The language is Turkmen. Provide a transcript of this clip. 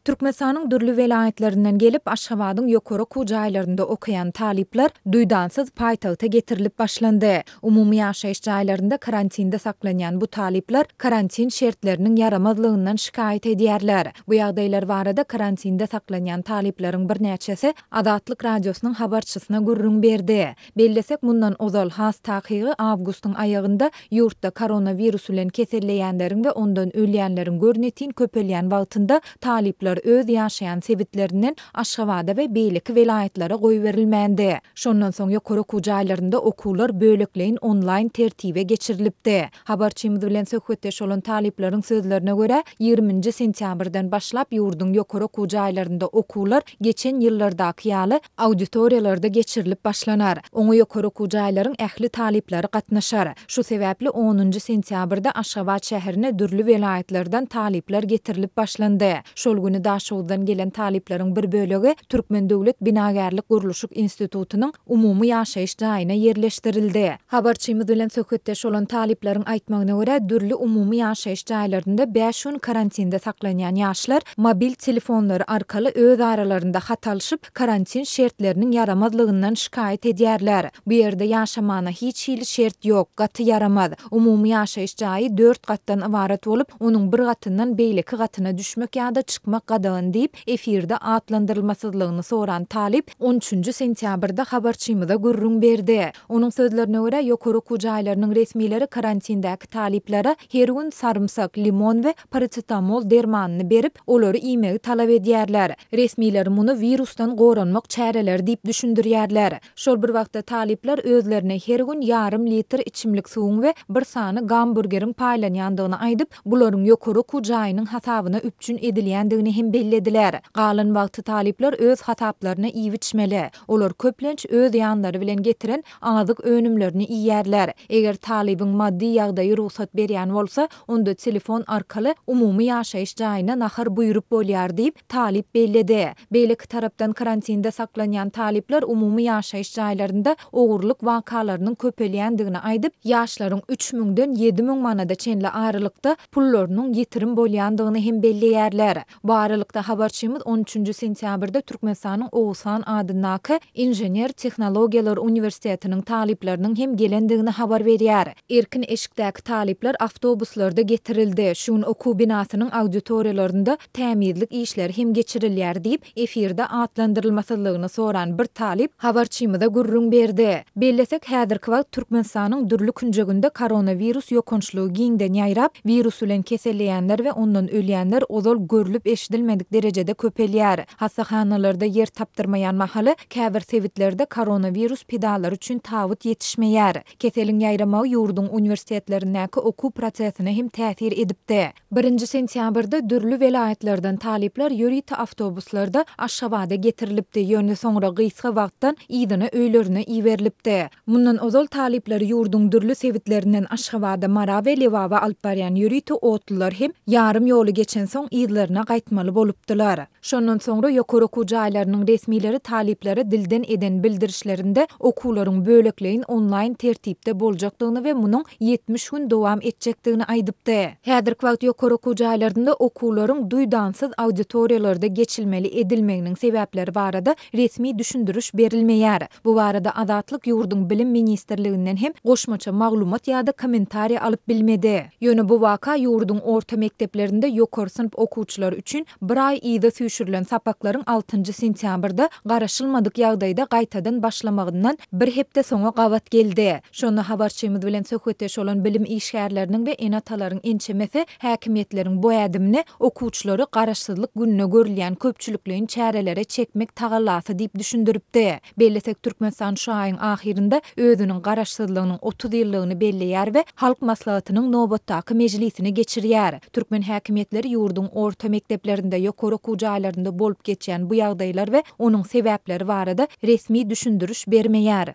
Türkmenistanyň dürli welaýatlaryndan gelip, Aşgabadyň ýokary okuw jaýlarynda okaýan talyplar duýdansyz paýtagta getirilip başlandy. Umumy ýaşaýyş jaýlarynda karantinde saklanýan bu talyplar karantin şertleriniň ýaramazlygyndan şikaýat edýärler. Bu ýagdaýlar barada karantinde saklanýan talyplaryň birnäçesi Azatlyk Radiosynyň habarçysyna gürrüň berdi. Bellesek, mundan ozal, has takygy awgustyň aýagynda ýurtda koronawirus bilen keselleýänleriň we ondan ölýänleriň görnetin köpelýän wagtynda talyplar öz ýaşaýan sebitlerinden Aşgabada we beýleki welaýatlara goýberilmändi. Şondan soň ýokary okuw jaýlarynda okuwlar bölekleýin onlaýn tertibe geçirilipdi. Habarçymyz bilen söhbetdeş bolan talyplaryň sözlerine görä, ýigriminji sentýabrdan başlap ýurduň ýokary okuw jaýlarynda okuwlar geçen ýyllardaky ýaly auditoriýalarda geçirilip başlanar. Oňa ýokary okuw jaýlaryň ähli talyplary gatnaşar. Şu sebäpli onunjy sentýabrda Aşgabat şäherine dürli welaýatlardan talyplar getirilip başlandy. Şol güni Daşoguzdan gelen talyplaryň bir bölegi Türkmen döwlet binagärlik-gurluşyk institutynyň umumy ýaşaýyş jaýyna ýerleşdirildi. Habarçymyz bilen söhbetdeş bolan talyplaryň aýtmagyna görä, dürli umumy ýaşaýyş jaýlarynda bäş gün karantinde saklanýan ýaşlar mobil telefonlary arkaly öz aralarynda hat alşyp, karantin şertleriniň ýaramazlygyndan şikaýat edýärler. Bu ýerde ýaşamana hiç hili şert ýok, gaty ýaramaz. Umumy ýaşaýyş jaýy dört gatdan ybarat bolup, onuň bir gatyndan beýleki gatyna düşmek ýa-da çykmak gadagan diýip, efirde atlandyrylmasyzlygyny soran talyp on üçünji sentýabrda habarçymyza gürrüň berdi. Onuň sözlerine görä, ýokary okuw jaýlarynyň resmileri karantindäki talyplara her gün sarymsak, limon we parasetamol dermanyny berip, olary iýmegi talap edýärler. Resmiler muny wirusdan goranmak çäreleri diýip düşündirýärler. Şol bir wagtda talyplar özlerine her gün ýarym litr içimlik suwuň we bir sany gamburgeriň paýlanýandygyny aýdyp, bularyň ýokary okuw jaýynyň hasabyna üpjün edilýändigini hem bellediler. Galan wagty talyplar öz hasaplaryna iýip-içmeli. Olar köplenç öz ýanlary bilen getiren azyk önümlerini iýýärler. Eger talybyň maddy ýagdaýy rugsat berýän bolsa, onda telefon arkaly umumy ýaşaýyş jaýyna nahar buýrup bolýar diýip, talyp belledi. Beýleki tarapdan karantinde saklanýan talyplar umumy ýaşaýyş jaýlarynda ogurlyk wakalarynyň köpelýändigini aýdyp, ýaşlaryň üç müňden 7000 manada çenli aralykda pullarynyň ýitirim bolýandygyny hem belleýärler. Bu aralykda habarçymyz on üçünji sentýabrda Türkmenistanyň Oguzhan adyndaky Inžener-tehnologiýalar uniwersitetiniň talyplarynyň hem gelendigini habar berýär. Erkin eşikdäki talyplar awtobuslarda getirildi. Şu gün okuw binasynyň auditoriýalarynda tämizlik işleri hem geçirilýär diýip, efirde atlandyrylmasyzlygyny soran bir talyp habarçymyza gürrüň berdi. Bellesek, häzirki wagt Türkmenistanyň dürli künjeginde koronawirus ýokançlygy giňden ýaýrap, wirus bilen keselleýänler we ondan ölýänler ozal görlüp-eşidilmedik derejede köpelýär. Hassahanalarda ýer tapdyrmaýan mahaly, käbir sebitlerde koronawirus pidalary üçin tabyt ýetişmeýär. Keseliň ýaýramagy ýurduň uniwersitetlerindäki okuw prosesine hem täsir edipdi. Birinji sentýabrda dürli welaýatlardan talyplar ýörite awtobuslarda Aşgabada getirilipdi, ýöne soňra gysga wagtdan yzyna öýlerine iberilipdi. Mundan ozal talyplary ýurduň dürli sebitlerinden Aşgabada, Mara we Lebaba alyp barýan ýörite otlular hem ýarym ýoly geçensoň yzlaryna gaýtmaly bolupdylar. Şondan soňra ýokary okuw jaýlarynyň resmileri talyplara dilden eden bildirişlerinde okuwlaryň bölekleýin onlaýn tertipde boljakdygyny we munuň 70 gün dowam etjekdigini aýdypdy. Häzirki wagt ýokary okuw jaýlarynda okuwlaryň duýdansyz auditoriýalarda geçilmeli edilmeginiň sebäpleri barada resmi düşündiriş berilmeýär. Bu barada Azatlyk ýurduň Bilim ministrliginden hem goşmaça maglumat ýa-da kommentariý alyp bilmedi. Ýöne bu waka ýurduň orta mekdeplerinde ýokary synp okuwçylary üçin Bir aý yza süýşürilen sapaklaryň altynjy sentýabrda garaşylmadyk ýagdaýda gaýtadan başlamagyndan bir hepde soňa gabat geldi. Şonda habarçymyz bilen söhbetdeş bolan bilim işgärleriniň we ene-atalaryň ençemesi häkimiýetleriň bu ädimini okuwçylary Garaşsyzlyk gününe görülýän köpçülikleýin çärelere çekmek tagallasy diýip düşündiripdi. Bellesek, Türkmenistan şu aýyň ahyrynda özüniň Garaşsyzlygynyň 30 ýyllygyny belleýär we Halk Maslahatynyň nobatdaky mejlisini geçirýär. Türkmen häkimiýetleri ýurduň orta mekdeplerinde, ýokary okuw jaýlarynda bolup geçýän bu ýagdaýlar we onuň sebäpleri barada resmi düşündiriş bermeýär.